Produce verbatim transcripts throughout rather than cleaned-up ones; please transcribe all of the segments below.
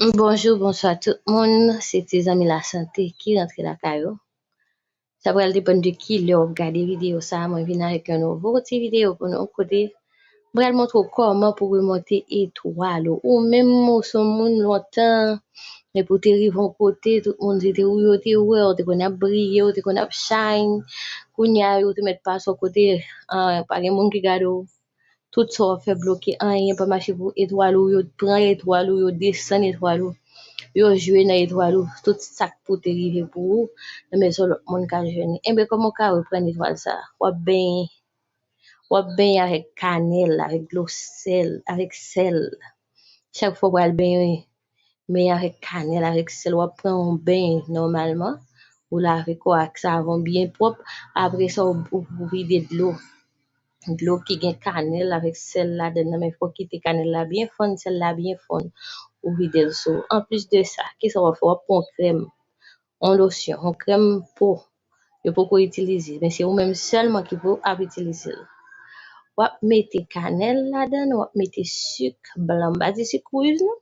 Bonjou, bonswa tout moun. Se ti zanmi lasante ki rantre lakay ou. Sa pral depann de ki lè w ap gade videyo sa a. Mwen vin avèk yon nouvo ti videyo pou nou kote m pral montre w kòman pou remonte etwal ou. Ou menm ou se yon moun lontan, epi ou te rive yon kote, tout moun se te ou yo te wè, ou te konn ap briye, ou te konn ap shine. Kounye a, yo te mèt pase w kote, ah, pa gen moun ki gade w. Tout sa w ap fè bloke, anyen pa mache pou etwal ou yo, pran etwal ou yo, desann etwal ou yo, jwe nan etwal ou, tout sa k pou te rive pou ou, nan men se lòt moun ka jwenn li. Enben, kòman w ka reprann etwal sa a? W ap benyen. W ap benyen avèk kanèl, avèk dlo sèl, avèk sèl. Chak fwa w pral benyen, men avèk kanèl, avèk sèl, w ap pran yon beny nòmalman. Ou lave kò ak savon byen pwòp. Apre sa, ou, ou, ou vide dlo. Dlo ki gen kanèl avèk sèl ladan nan, men fò w kite kanèl la byen fonn, sèl la byen fonn. Ou vide l sou ou. Anplis de sa, kisa w ap fè? W ap pran yon krèm, yon losyon, yon krèm po. Yo poko itilize, men se ou menm sèlman ki pou ap itilize l. W ap mete kanèl ladan, w ap mete sik blan. M pa di sik wouj non.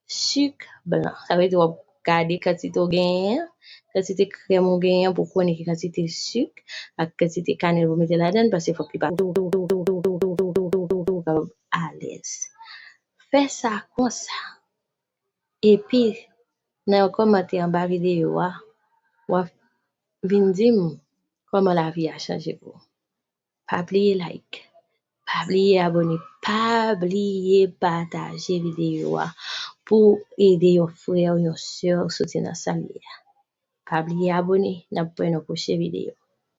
Sik blan. Sa vle di w ap gade kantite w genyen an, kantite krèm ou genyen an pou konnen ki kantite sik ak kantite kanèl pou mete ladan, paske fòk li pa kapab alèz. Fè sa konsa. Epi, nan yon kòmantè anba videyo a, w ap vin di m kòman lavi a chanje pou ou. Pa bliye like, pa bliye abòne, pa bliye pataje videyo a pou ede yon frè ou yon sè w soti nan sa l ye a. Pa bliye abòne, n ap wè nan pwochen videyo.